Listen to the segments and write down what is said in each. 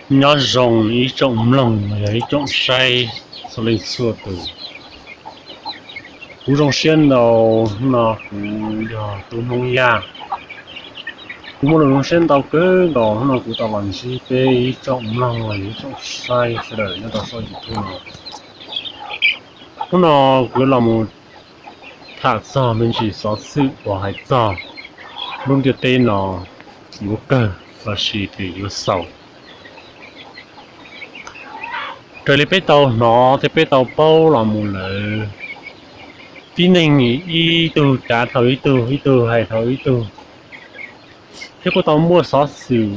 Nyob zoo ib tsoom mloog los yog ib tsoom saib txhua leej txhua tus. Kuv zoo siab ntau, hnub no kuv yog Tub Hmoob Yaj. Kuv muaj lus zoo siab ntau kawg nkaus hnub no kuv tau los ntsib peb ib tsoom mloog los yog ib tsoom saib sawv daws nyob rau saum YouTube no. Hnub no kuv yuav los mus tham txog me ntsis xov xwm uas hais txog lub ntiaj teb no yuav kawg los sis tias yuav xaus. Raws li peb tau hnov thiab peb tau paub los mus lawm, tib neeg ib tug cav dhau ib tug, ib tug hais dhau ib tug, thiab kuj tau muaj xov xwm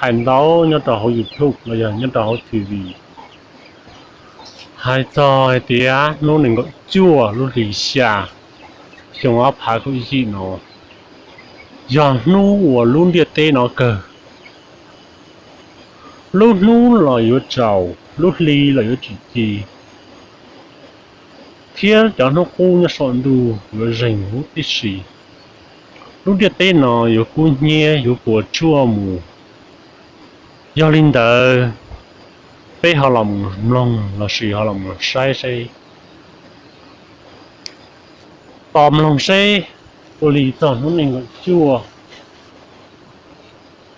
hais ntau nyob rau hauv YouTube los yog nyob rau hauv T V hais txog hais tias hnub nees nkaum cuaj lub hli xya xyoo ob phav kaum yim no yog hnub uas lub ntiaj teb no kawg. Lub hnub los yuav tsaus, lub hli los yuav tsis ci, thiab cov hnub qub nyob saum ntuj yuav zeeg huv tib si. Lub ntiaj teb no yuav kub hnyiab yuav puas tsuaj mus. Yog li ntawd, peb ho los mus mloog los sis ho los mus saib seb, tos mloog seb ua li txog hnub nees nkaum cuaj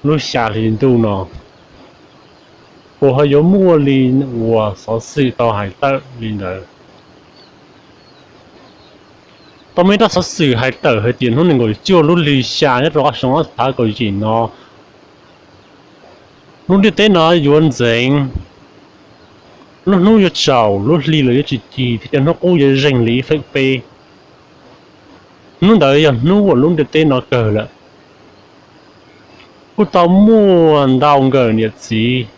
lub xya hli ntuj no, puas ho yuav muaj li uas xov xwm tau hais tawm li ntawd. Tau muaj ib rab xov xwm hais tawm hais tias hnub nees nkaum cuaj lub hli xya nyob rau ob xyoo ob phav kaum yim no, lub ntiaj teb no yuav ntxeev, lub hnub yuav tsaus, lub hli los yuav tsis ci, thiab cov hnub qub yuav zeeg li ib feem peb. Hnub ntawd yog hnub uas lub ntiaj teb no kawg lawm. Kuj tau muaj ntau nkawm niam txiv,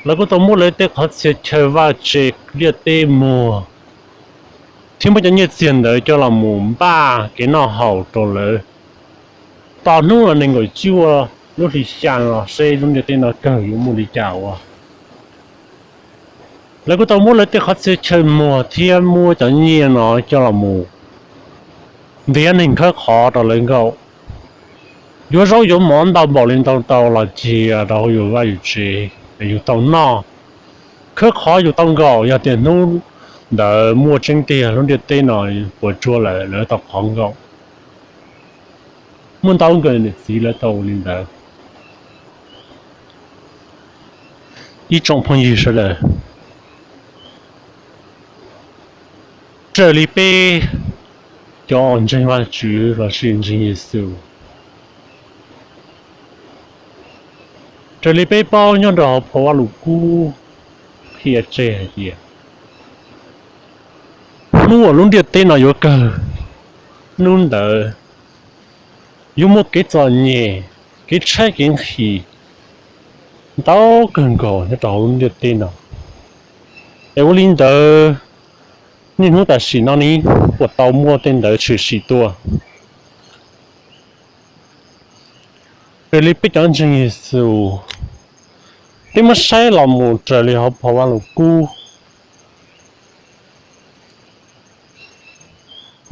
lawv kuj tau muab lawv tej qhov txhia chaw vaj tse liaj teb muag, thiab muab cov nyiaj txiag ntawd coj los mus npaj kev noj haus rau lawv tos hnub nees nkaum cuaj lub hli xya los seb lub ntiaj teb no kawg yuav muaj li cas ua. Lawv kuj tau muab lawv tej qhov txhia chaw muag thiab muab cov nyiaj no coj los mus ntiav neeg khawb qhov rau lawv nkaum. Yuav zaub yuav mov ntau npaum li ntau tau los cia rau hauv yus vaj yus tsev es yus tau noj. Khawb qhov yus tau nkaum, yog tias hnub ntawd muaj tseeb tiag lub ntiaj teb no puas tsuaj lawm lawv tau qhov nkaum. Muaj ntau nkawm niam txiv lawv tau ua li ntawd. Ib tsoom phooj ywg sawv daws, raws li peb cov ntseeg Vajtswv los sis ntseeg Yexus, raws li peb paub nyob rau hauv phau Vajluskub qhia tseg hais tias hnub uas lub ntiaj teb no yuav kawg, hnub ntawd yuav muaj kev txom nyem, kev tshaib kev nqhis ntau kawg nkaus nyob rau hauv lub ntiaj teb no. Es ua li ntawd, niaj hnub tam sim no ne puas tau muaj tej ntawd tshwm sim tuaj? Raws li peb cov ntseeg Yexus, peb muab saib los mus raws li hauv phau Vajluskub,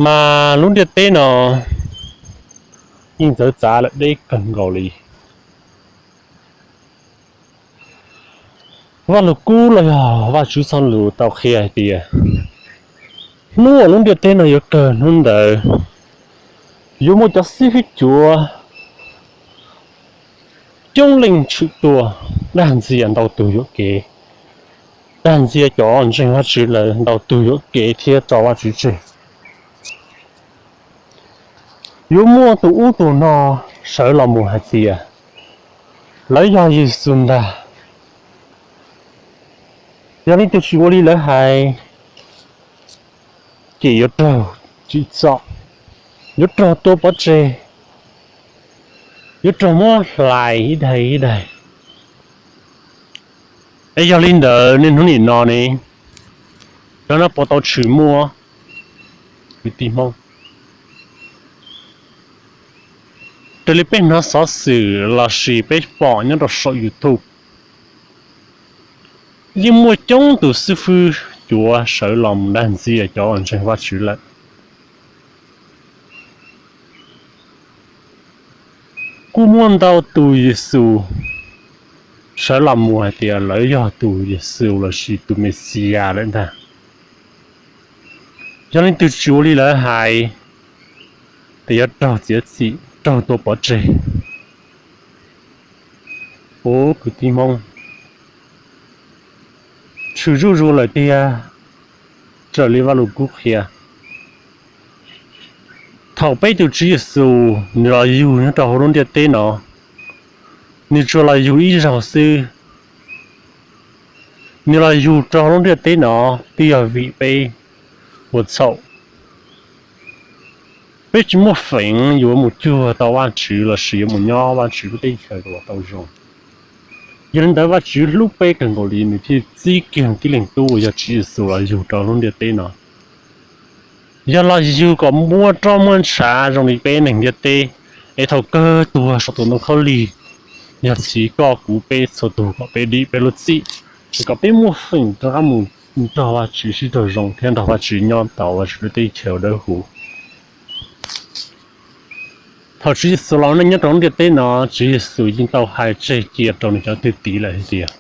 mas lub ntiaj teb no yeej txawv txav lawm deb kawg nkaus li. Vajluskub los yog Vajtswv txoj lus tau qhia hais tias hnub uas lub ntiaj teb no yuav kawg hnub ntawd, yuav muaj cov xib hwb cuav coob leej tshwm tuaj dag ntxias ntau tug yuam kev, dag ntxias cov ntseeg Vajtswv lawm ntau tug yuam kev thiab tso Vajtswv tseg. Yuav muaj tus ub tus no sawv los mus hais tias lawv yog Yexus ntag. Yog leej twg tsis ua li lawv hais, ces yuav raug tsim txom, yuav raug tua pov tseg, yuav raug muab hlais ib daim ib daim. Es yog li ntawd niaj hnub nim no ne, cov no puas tau tshwm muaj? Kwv tij Hmoob, raws li peb hnov xov xwm los sis peb pom nyob rau saum YouTube, yeej muaj coob tus xib hwb cuav sawv los mus dag ntxias cov ntseeg Vajtswv lawm. Kuj muaj ntau tus Yexus sawv los mus hais tias lawv yog tus Yexus lossis tus Mexiyas lawm ntag. Yog leej twg tsis ua li lawv hais, ces yuav raug txiav txim raug tua pov tseg. Ub, kwv tij Hmoob, tshwm zuj zus lawm tiag, raws li Vajluskub qhia. Thaum peb tus Tswv Yexus nws los yug nyob rau hauv lub ntiaj teb no, nws tsuas los yug ib zaug xwb. Nws los yug rau hauv lub ntiaj teb no twb yog vim peb ua txhaum. Peb tsis muaj feem yuav mus cuag tau Vajtswv lossis yuav mus nyob Vajtswv lub teb chaws uas tau zoo. Yog li ntawd Vajtswv hlub peb kawg nkaus li, nws thiaj txib kiag tib leeg tub uas yog Tswv Yexus los yug rau lub ntiaj teb no. Yog los yug kom muaj roj muaj ntshav zoo li peb neeg ntiaj teb, es thaum kawg tuag saum tus ntoo khaub lig, yog txhiv koj kuv peb txhua tus kom peb dim peb lub txim, es kom peb muaj feem rov qab mus nrog Vajtswv sib raug zoo thiab nrog Vajtswv nyob tau Vajtswv lub teb chaws dawb huv. Thaum Tswv Yexus los neej nyob rau lub ntiaj teb no, Tswv Yexus yeej tau hais tseg cia rau nws cov thwj tim lawm hais tias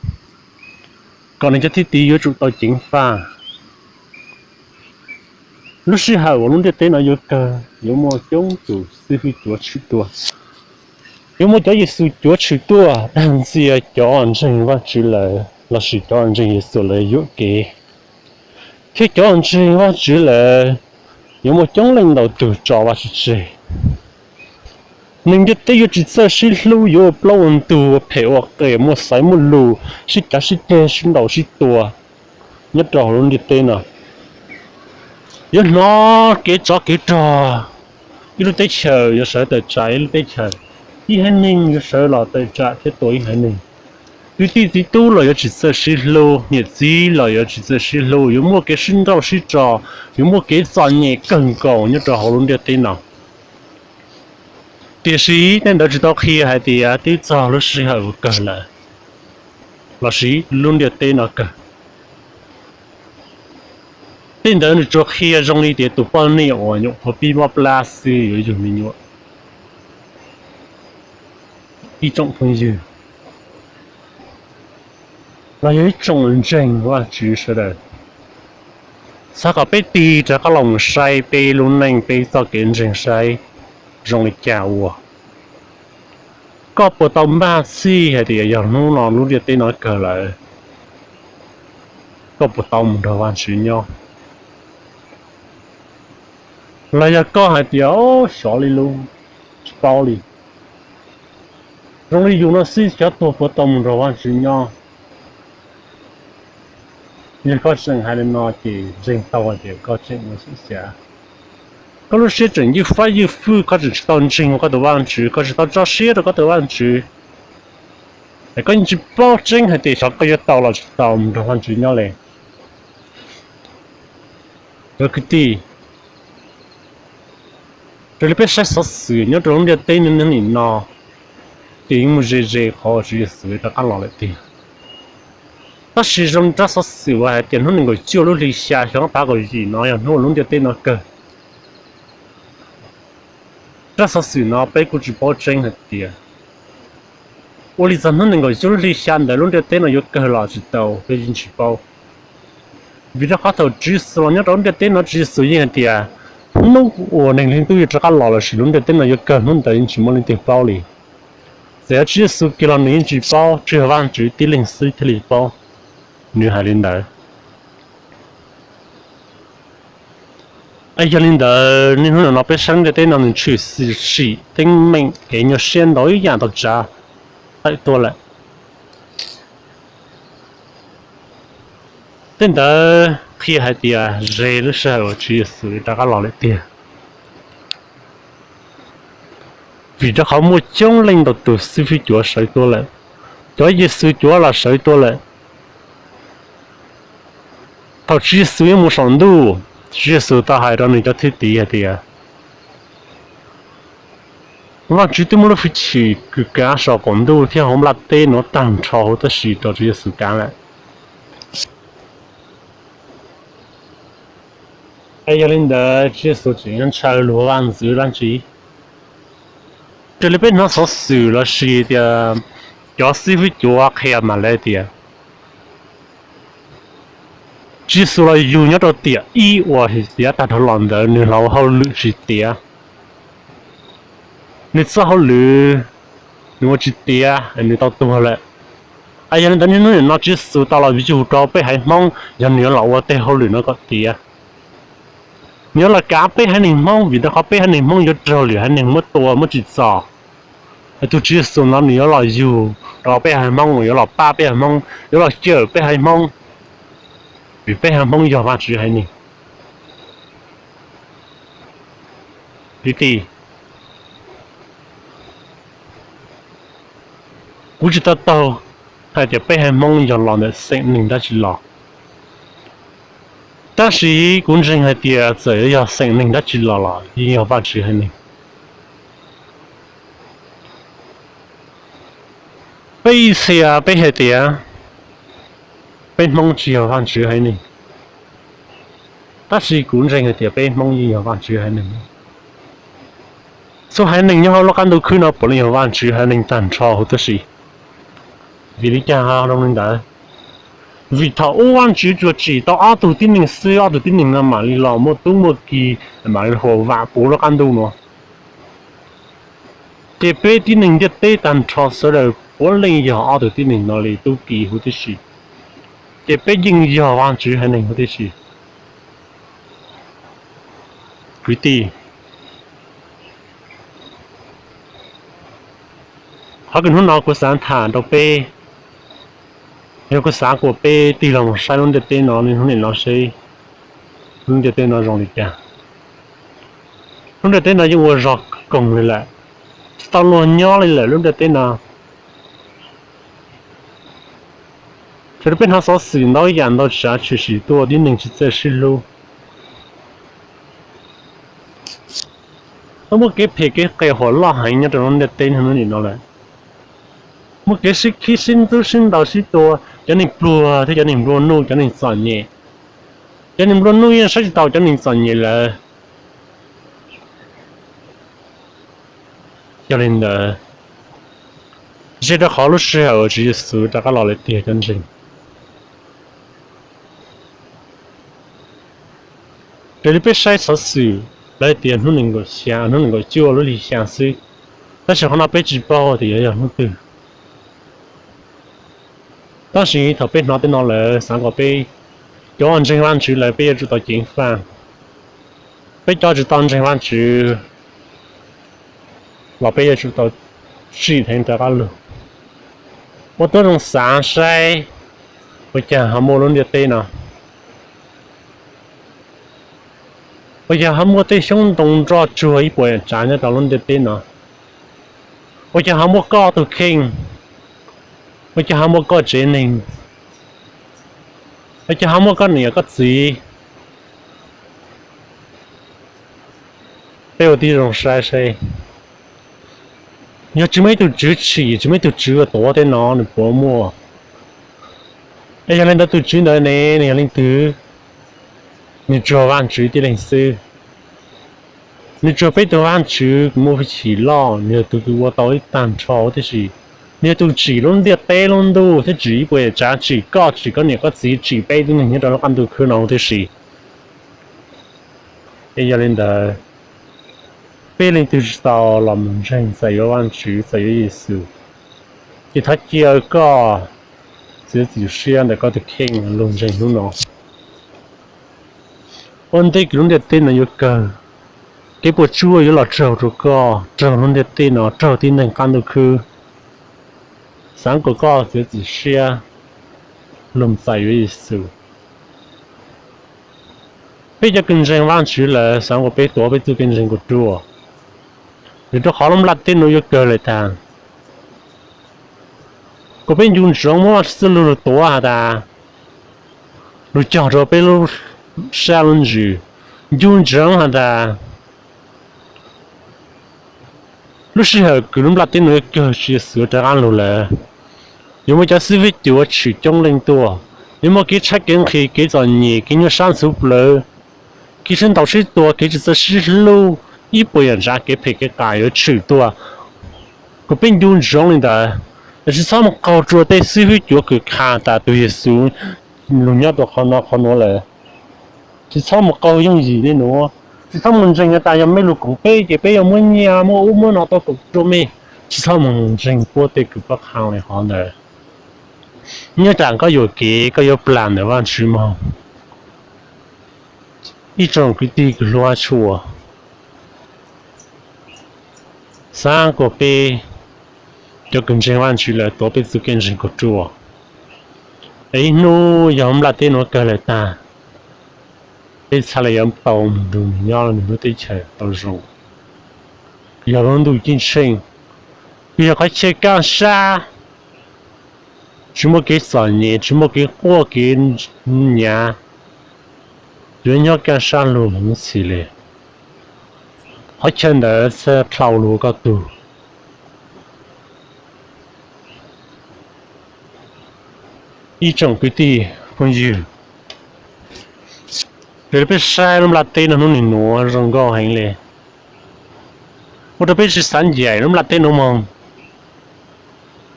kom nws cov thwj tim yuav tsum tau ceev faj. Lub sij hawm uas lub ntiaj teb no yuav kawg, yuav muaj coob tus xib hwb cuav tshwm tuaj. Yuav muaj cov Yexus cuav tshwm tuaj dag ntxias cov ntseeg Vajtswv lawm lossis cov ntseeg Yexus lawv yuam kev, thiab cov ntseeg Vajtswv lawm yuav muaj coob leej ntau tus tso Vajtswv tseg. Neeg ntiaj teb yuav tsis txawj sib hlub, yuav ua plaub ua ntug, ua phem ua qias, muaj xaiv muaj lus, sib cav sib ceg, sib ntaus sib tua nyob rau hauv lub ntiaj teb no. Yuav hnov kev tsov kev rog, ib lub teb chaws yuav sawv tawm tsam ib lub teb chaws, ib haiv neeg yuav sawv los tawm tsam thiab tua ib haiv neeg. Kwv tij txiv tub los yuav tsis txawj sib hlub, niam txiv los yuav tsis txawj sib hlub, yuav muaj kev sib nrauj sib tso, yuav muaj kev txom nyem kawg nkaus nyob rau hauv lub ntiaj teb no. Tiam sis tej ntawd tsis tau qhia hais tias twb txog lub sij hawm uas kawg lawm lossis lub ntiaj teb no kawg. Tej ntawd nws tsuas qhia zoo li tias tus poj niam uas nyuam qhuav pib mob plab xwb yuav yug me nyuam. Ib tsoom phooj ywg, los yog ib tsoom ntseeg Vajtswv sawv daws, xav kom peb tig rov qab los mus saib peb lub neej peb txoj kev ntseeg saib zoo li cas ua. Koj puas tau npaj txhij hais tias yog hnub no lub ntiaj teb no kawg lawm, koj puas tau mus nrog Vajtswv nyob? Los yog koj hais tias, o, xyov li lub, tsis paub li. Zoo li yus no xwb xyov tuag puas tau mus nrog Vajtswv nyob. Yog koj tseem hais li no ces ntseeg tau hais tias koj tseem ua xyem xyav. Koj lub siab tseem ywj fab ywj fwj, koj tseem tsis tau ntseeg koj tus Vajtswv, koj tsis tau tso siab rau koj tus Vajtswv. Es koj yeej tsis paub tseeb hais tias xyov koj yuav tau los tsis tau mus nrog Vajtswv nyob li. Cov kwv tij, raws li peb saib xov xwm nyob rau lub ntiaj teb niaj hnub nim no, ces yeej mus ze ze qhov Tswv Yexus rov qab los lawm tiag. Tab sis zoo rab xov xwm uas hais tias hnub nees nkaum cuaj lub hli xya xyoo ob phav kaum yim no yog hnub uas lub ntiaj teb no kawg. Rab xov xwm no peb kuj tsis paub tseeb hais tias ua li txog hnub nees nkaum cuaj lub hli xya ntawd lub ntiaj teb no yuav kawg los tsis tau, peb yeej tsis paub. Vim rau qhov thaum Tswv Yexus los nyob rau lub ntiaj teb no Tswv Yexus yeej hais tias hnub uas Neeg Leej Tub yuav rov qab los lossis lub ntiaj teb no yuav kawg hnub ntawd yeej tsis muaj leej twg paub li. Txawm yog Tswv Yexus kiag los nws yeej tsis paub, tsuas yog Vajtswv tib leeg xwb thiaj li paub. Nws hais li ntawd. Es yog li ntawd niaj hnub no peb saib ntiaj teb no nws tshwm sim teeb meem kev nyuaj siab ntau ib yam tau tsav tawm tuaj lawm. Tej ntawd qhia hais tias ze lub sij hawm uas Tswv Yexus rov qab los lawm tiag. Vim rau qhov muaj coob leej ntau tus xib fwb cuav sawv tuaj lawm, cov Yexus cuav los sawv tuaj lawm. Thaum Tswv Yexus yuav mus saum ntuj, Tswv Yexus tau hais rau nws cov thwj tim hais tias, Vajtswv twb muab lub hwj chim kws kav saum qaum ntuj thiab hauv nplaj teb nuav tag nrho huv tib si rau Tswv Yexus kav lawm. Es yog li ntawd Tswv Yexus tseem yuav ntshaw luag vaj ntxwv dab tsi? Raws li peb hnov xov xwm lossis tias cov xib fwb cuav qhia mam li tias Tswv Yexus los yug nyob rau tiam ib uas tiav tag dhau los ntawd nws los ua hauj lwm tsis tiav. Nws txoj hauj lwm nws ua tsis tiav, nws tau tuag lawm. Yog li ntawd niaj hnub nim no Tswv Yexus tau los yug rau peb haiv Hmoob yog nws yuav los ua tej hauj lwm no kom tiav. Nws yuav los kav peb haiv neeg Hmoob vim rau qhov peb haiv neeg Hmoob yuav raug lwm haiv neeg muab tua muab tsim txom. Tus Tswv Yexus no nws yuav los yug rau peb haiv Hmoob, yuav los pab peb haiv Hmoob, yuav los cawm peb haiv Hmoob, vim peb haiv Hmoob yog Vajtswv haiv neeg. Kwv tij, kuv tsis tau taug hais tias peb haiv Hmoob yog los ntawm xeem neeg dab tsi los, tab sis kuv ntseeg hais tias txawm yog xeem neeg dab tsi los los yeej yog Vajtswv haiv neeg. Peb ib txhia peb hais tias peb Hmoob tsis yog Vajtswv haiv neeg, tab sis kuv ntseeg hais tias peb Hmoob yeej yog Vajtswv haiv neeg. Txhua haiv neeg nyob hauv lub qab ntuj khwb no puav leej yog Vajtswv haiv neeg tag nrho huv tib si. Vim li cas zoo li ntawd? Vim thaum ub Vajtswv tsuas tsim tau ob tug tib neeg xwb, ob tug tib neeg no mam li los muaj tub muaj ki, mam li huam vam puv lub qab ntuj no. Ces peb tib neeg ntiaj teb tag nrho sawv daws puav leej yog ob tug tib neeg no li tub ki huv tib si. Ces peb yeej yog Vajtswv haiv neeg huv tib si. Kwv tij, qhov kws hnub no kuv xav tham rau peb, yog kuv xav kom peb tig los mus saib lub ntiaj teb no, hnub nim no seb lub ntiaj teb no zoo li cas. Lub ntiaj teb no yeej ua zog koog li lawm, tsis tau luag nyob li lawm lub ntiaj teb no. Thaum peb hnov xov xwm ntau yam ntau tsav tshwm sim tuaj, tib neeg tsis txawj sib hlub. Tau muaj kev phem kev qias huam loj heev nyob rau lub ntiaj teb hnub nim no lawm. Muaj kev sib khib sib ntxub sib ntaus sib tua, cov neeg pluag thiab cov neeg nplua nuj, cov neeg txom nyem. Cov neeg nplua nuj yeej saib tsis taus cov neeg txom nyem lawm. Yog li ntawd, ze rau qhov lub sij hawm uas Tswv Yexus rov qab los lawm tiag cov ntseeg. Raws li peb saib xov xwm, lawv tias hnub nees nkaum xya, hnub nees nkaum cuaj lub hli xya xwb, tab sis qhov no peb tsis paub tias yuav yog hnub twg. Tab sis thaum peb hnov tej no lawm, xav kom peb cov ntseeg Vajtswv lawm peb yuav tsum tau ceev faj. Peb cov tsis tau ntseeg Vajtswv los peb yuav tsum tau tsim dheev rov qab lug, ua tib zoo xav saib, ua cas ho muaj lub ntiaj teb no? Ua cas ho muaj tej xyoob ntoo nroj tsuag ib puas yam tsav nyob rau lub ntiaj teb no? Ua cas ho muaj koj tug kheej? Ua cas ho muaj koj tsev neeg? Ua cas ho muaj koj niam koj txiv? Peb ua tib zoo saib seb, yog tsis muaj ib tug tswv tsim, tsis muaj ib tug tswv tuav tej no nws puas muaj? Es yog li ntawd tus tswv ntawd ne, nws yog leej twg? Nws tsuas Vajtswv tib leeg xwb. Nws tsuas peb tus Vajtswv kws muaj hwj chim loj, nws yog tus kws ua tau ib tag nrho huv tib si. Nws yog tus tsim lub ntiaj teb lub ntuj thiab tsim ib puas yam tsav, tsim koj, tsim koj niam koj txiv, tsim peb tib neeg nyob rau lub qab ntuj khwb no huv tib si. Es yog li ntawd, peb leej twg tsis tau los mus ntseeg txais yuav Vajtswv txais yuav Yexus, ces thov cia koj txiav txim siab ntawm koj tus kheej lug ntseeg hnub no. Ua ntej kws lub ntiaj teb no yuav kawg, kev puas tsuaj yuav los raug rau koj, raug lub ntiaj teb no, raug tib neeg qab ntuj khwb. Xav kom koj txiav txim siab lug txais yuav Yexus. Peb cov kws ntseeg Vajtswv lawm xav kom peb tuav peb txuj kev ntseeg kom ruaj, vim rau qhov lub nplaj teb no yuav kawg lawm tag. Kom peb ncu ntsoov muab Vajtswv txuj lug lug tuav has tas, lug cog rau peb lub sab lub ntsws, ncu ntsoov has tas lub sij hawm kws lub nplaj teb no yuav kawg, Tswv Yexus rov qab lug lawm, yuav muaj cov xib hwb cuav tshwm coob leej tuaj, yuav muaj kev tshaib kev nqhis, kev txom nyem, kev nyuaj sab ntxhuv plawv, kev sib ntaus sib tua, kev tsis txawj sib hlub, ib puas yam tsav kev phem kev qias yuav tshwm tuaj. Kom peb ncu ntsoov li ntawd, Tsis txhob mus qaug rua tej xib hwb cuav kws qha tas tus Yexus lug nyob rua qhov no qhov nuav lawm. Tsis txhob mus qaug yooj yim le nuav. Tsis txhob mus ntseeg tas yog mej lug koom peb ces peb yuav muab nyiaj muab ub muab no tau koom rua mej. Tsis txhob mus ntseeg puab tej kws puab qha le hov ntawd. Nyob tsam koj yuam kev koj yuav plam ntawm Vaajtswv moog. Ib tsoom kwv tij kws hlub tshua, xaav kuas peb cov kws ntseeg Vaajtswv lawm tuav peb txuj kev ntseeg kom ruaj, es ib hnub yog lub nplaj teb nuav kawg lawm tag, peb txhaj le yuav tau mus nrug nws nyob lub teb chaws tau zoo, kws yog lub ntuj ceeb tsheej, kws yog qhov chaw kaaj sab, tsis muaj kev txom nyem, tsis muaj kev quaj kev nyav, yuav nyob kaaj sab lug mus ib txhis le. Qhov chaw ntawd txhaj dlhau lug koj tug. Ib tsoom kwv tij phooj ywg, raws li peb saib lub nplaj teb nuav hnub nim nuav zoo nkauj heev le, ua rau peb tsis xav ncaim lub nplaj teb nuav moog,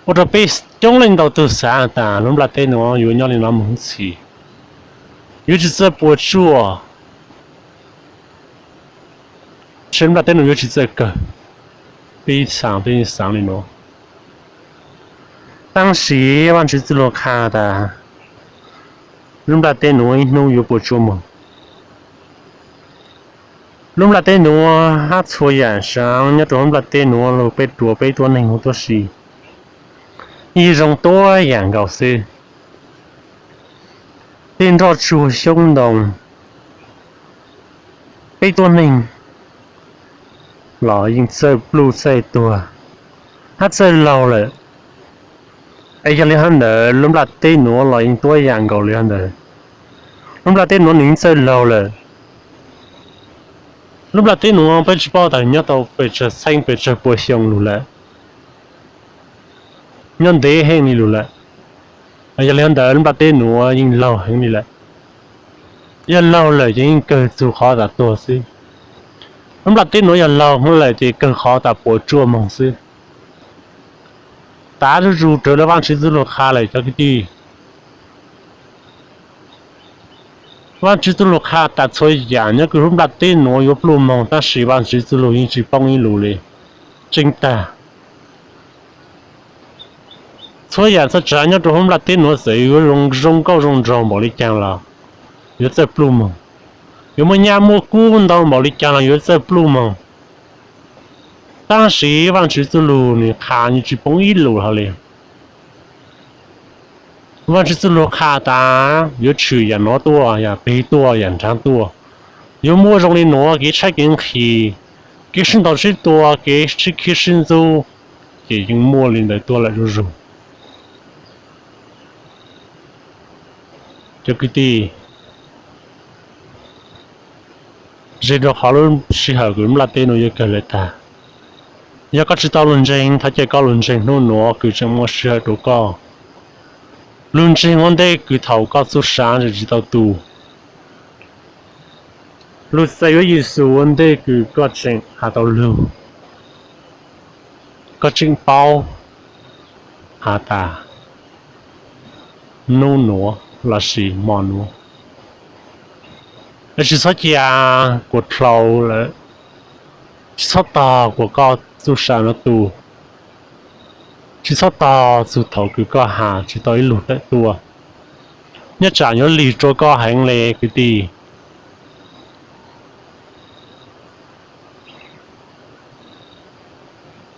ua rau peb coob leej ntau tug xav tas lub nplaj teb nuav yuav nyob li no mus ib txhis, yuav tsis txawj puas tsuaj, ntshe lub nplaj teb nuav yuav tsis txawj kawg. Peb xaav, peb xaav li nuav. Tab sis Vaajtswv txuj lug qha tas lub nplaj teb nuav ib hnub yuav puas tsuaj moog. Lub nplaj teb nuav hab txhua yaam saav nyob rua lub nplaj teb nuav lug peb rua peb tuab neeg huv tuab si, yeej zoo tuab yaam nkaus xwb. Tej nroj tsuag xyoob ntoo, peb tuab neeg los yeej txawj pluj txawj tuag hab txawj laug lawm. Es yog li hab ntawd lub nplaj teb nuav los yeej tuab yaam nkaus li hab ntawd. Lub nplaj teb nuav nws yeej txawj laug lawm. Lub nplaj teb nuav peb tsis paub tas nyob tau pes tsawg txheeb pes tsawg pua xyoo lug lawm, nyob ntev heev li lug lawm. Yog li hab ntawd lub nplaj teb nuav yeej laug heev li lawm. Yog laug lawm ces yeej kawg txug qhov tas tuag xwb. Lub nplaj teb nuav yog laug heev lawm ces kawg qhov tas puas tsuaj moog xwb. Tav zuj zus raws le Vaajtswv txuj lug qha lawm cov kwv tij. Vaajtswv txuj lug qha tas txhua yaam nyob kws lub nplaj teb nuav yuav pluj moog, tab sis Vaajtswv txuj lug yeej tsis poob ib lus li. Tseeb tag, txhua yaam txhua tsaav nyob rua hauv nplaj teb nuav txawm yuav zoo nkauj zoo nraug npaum li caag los yuav txawj pluj moog. Yuav muaj nyaj muaj kub ntau npaum li caag los yuav txawj pluj moog. Tab sis Vaajtswv txuj lug nwg qha yeej tsis poob ib lus hlo li. Vaajtswv txuj lug qha tas yuav tshwm yaam nuav tuaj, yaam peg tuaj, yaam nrhav tuaj. Yuav muaj zoo li nuav, kev tshaib kev nqhis, kev sib ntaus sib tua, kev sib khib sib ntxub, ces yeej muaj li ntawd tuaj lawm zuj zug. Cov kwv tij, ze rua qhov lub sij hawm kws lub nplaj teb nuav yuav kawg lawm tag. Yog koj tsis tau lug ntseeg, thov caw koj lug ntseeg hnub nuav kws tseem muaj sij hawm rua koj. Lug ntseeg ua ntej kws thaum koj txuj sa tseem tsis tau tu. Lug txais yuav Yexus ua ntej kws koj tseem has tau lug, koj tseem paub has tas nub nuav lossis mo nuav. Tsis txhob cia kuas dlhau lawm, tsis txhob tog kuas koj txuj sa nuav tu, tsis txhob tog txug thaum kws koj has tsis tau ib lug tawm tuaj. Nyob tsam yuav lig rua koj heev le kwv tij.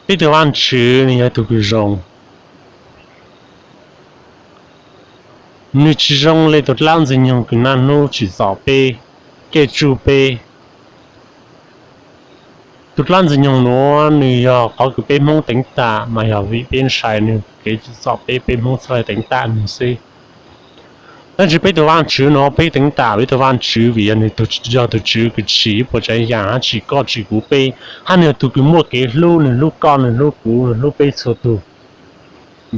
Peb tug Vaajtswv nwg yog tug kws zoo. Nwg tsis zoo le tug dlaab ntxwg nyoog kws naj nub tsim txom peb, caij tsuj peb. Tug dlaab ntxwg nyoog nuav nwg yog qhov kws peb Hmoob teev tam, mas yog vim peb ntshai nwg kev tsim txom peb, peb Hmoob txhaj le teev tam nwg xwb. Tab sis peb tug Vaajtswv nuav peb teev tam peb tug Vaajtswv vim yog nwg yog tug Tswv kws tsim ib puas tsav yaam hab tsim koj tsim kuv peb, hab nwg yog tug kws muaj kev hlub, nwg hlub koj, nwg hlub kuv, nwg hlub peb txhua tug.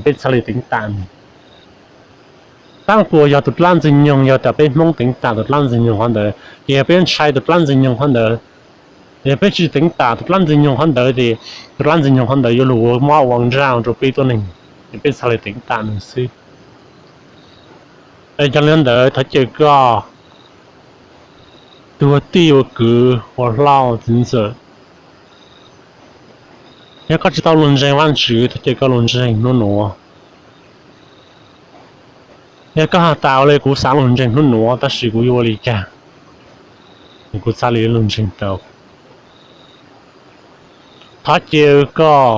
Peb txhaj le teev tam nwg. Taab kuas yog tug dlaab ntxwg nyoog, yog tas peb Hmoob teev tam tug dlaab ntxwg nyoog qhov ntawd, ces yog peb ntshai tug dlaab ntxwg nyoog qhov ntawd, yog peb tsis teev tam tug dlaab ntxwg nyoog qhov ntawd ces tug dlaab ntxwg nyoog qhov ntawd yuav lug ua mob ua ntsaj rua peb tuab neeg. peb txhaj le teev tam nws xwb. Es yog li ntawd thov caw koj tus ua tij ua kwv ua hlob txiv ntxawm, yog koj tsis tau luag ntseeg Vajtswv thov caw koj luag ntseeg hnub nuav. Yog koj has tas ua le kuv xaav luag ntseeg hnub nuav tab sis kuv yuav ua li cas kuv txhaj le luag ntseeg tau, thov caw koj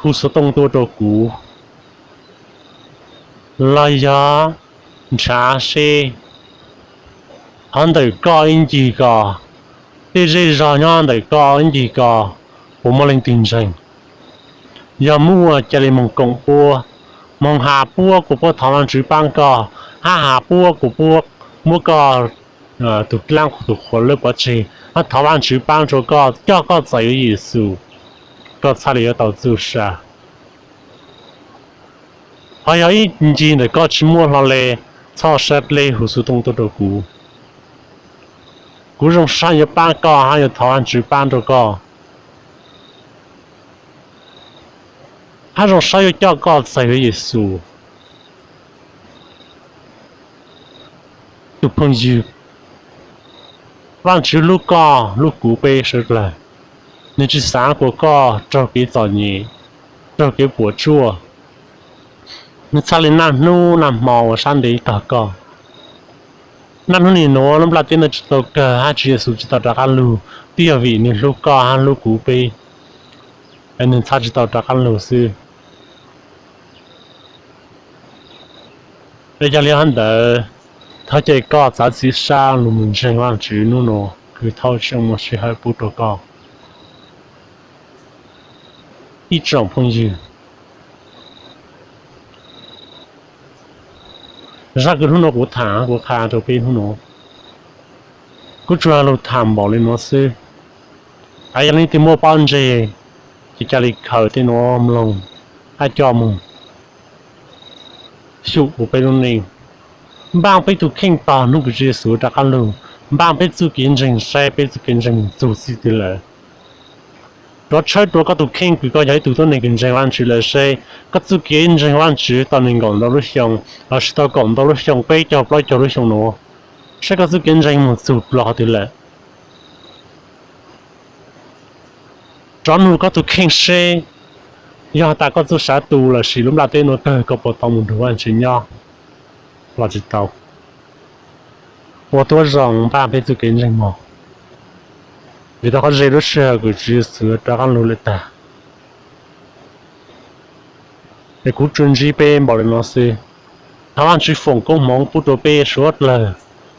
hu xov tooj tuaj rau kuv, los yog nrhav seb hov ntawm koj ib ncig ko, tej zej zog nyob ntawm koj ib ncig ko puas muaj leej twg ntseeg. Yog muaj cia li moog koom puab, moog has puab kuas puab thov Vajtswv paab koj, hab has puab kuas puab muab koj tus dlaab tus qhuas lawb pov tseg, hab thov Vajtswv paab rua koj, coj koj txais yuav Yexus, koj txhaj le yuav tau txuj sa. Hos yog ib ncig ntawm koj tsis muaj hlo le, txhob sab dleb hu xov tooj tuaj rau kuv. Kuv zoo sab yuav paab koj hab yuav thov Vajtswv paab rua koj, hab zoo sab yuav coj koj txais yuav Yexus. Tus phooj ywg, Vajtswv hlub koj hlub kuv peb suav dlawg. Nwg tsi xaav kuas koj raug kev txom nyem, raug kev puam tsuaj. Nwg txhaj le naj hnub naj hmo ua sab ntev tog koj. Naj hnub nim nuav lub nplaj teb nuav tsi tau kawg hab Tswv Yexus tsi tau rov qaab lug, twb yog vim nwg hlub koj hab hlub kuv peb, nwg txhaj tsi tau rov qaab lug xwb. Yog le hab ntawd, thov caw koj txav txim sab lug moog ntseeg Vajtswv hnub nuav kws thaub tsi muaj sij hawm pub rua koj. Ib tsoom phooj ywg, zaj kws hnub nuav kuv tham kuv qha rua peb hnub nuav, kuv tsuas lug tham npaum le nuav xwb. Yog leej twg muaj pob ntseg ces ca le khaws tej nuav mloog hab coj moog xyum ua peb lub neej, npaaj peb tug kheej tog hnub kws Tswv Yexus rov qaab lug, npaaj peb txuj kev ntseeg saib peb txuj kev ntseeg moog txug txij twg lawm. Rov tshawb rua koj tug kheej kws koj yog ib tug tuab neeg kws ntseeg Vajtswv lawm seb koj txuj kev ntseeg Vajtswv tau neeg nkaum ntau lub xyoo lossis tau kaum ntau lub xyoo, peb caug plaub caug lub xyoo nuav, seb koj txuj kev ntseeg moog txug rua qhov twg lawm. Rov nug koj tug kheej seb yog tas koj txuj sa tu lossis lub nplaj teb nuav kawg koj puas tau moog nrug Vajtswv nyob los tsi tau. Ua tuab zoo npaaj peb txuj kev ntseeg moog, vim tau qhov ze lub sij hawm kws Tswv Yexus rov qaab lug lawm tag. Es kuv tsuas ntsib peb npaum le nuav xwb. Thov Vajtswv foom koob hmoov pub rua peb suav dlawg,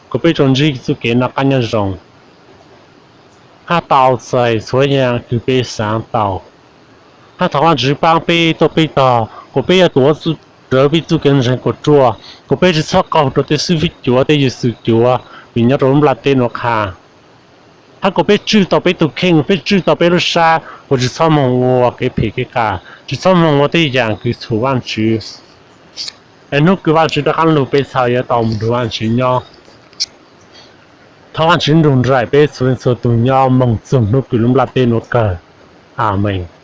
kuas peb tsuas ntsib txuj kev noj qab nyob zoo, hab tau txais txhua yaam kws peb xaav tau, hab thov Vajtswv paab peb tuaj peb tog kuas peb yuav tuav rawv peb txuj kev ntseeg kuas ruaj, kuas peb tsi txhob qaug rua tej xib fwb cuav tej yawg xwm cuav kws nyob rua lub nplaj teb nuav qha, hab kuas peb tswj tau peb tug kheej, peb tswj tau peb lub sab kuas tsi txhob moog ua kev phem kev qas, tsi txhob moog ua tej yaam kws txhum Vajtswv. Es hnub kws Vajtswv rov qaab lug peb txhaj yuav tau moog nrug Vajtswv nyob. Thov Vajtswv nrug nraim peb txhua leej txhua tug nyob moog txug hnub kws lub nplaj teb nuav kawg. Amees.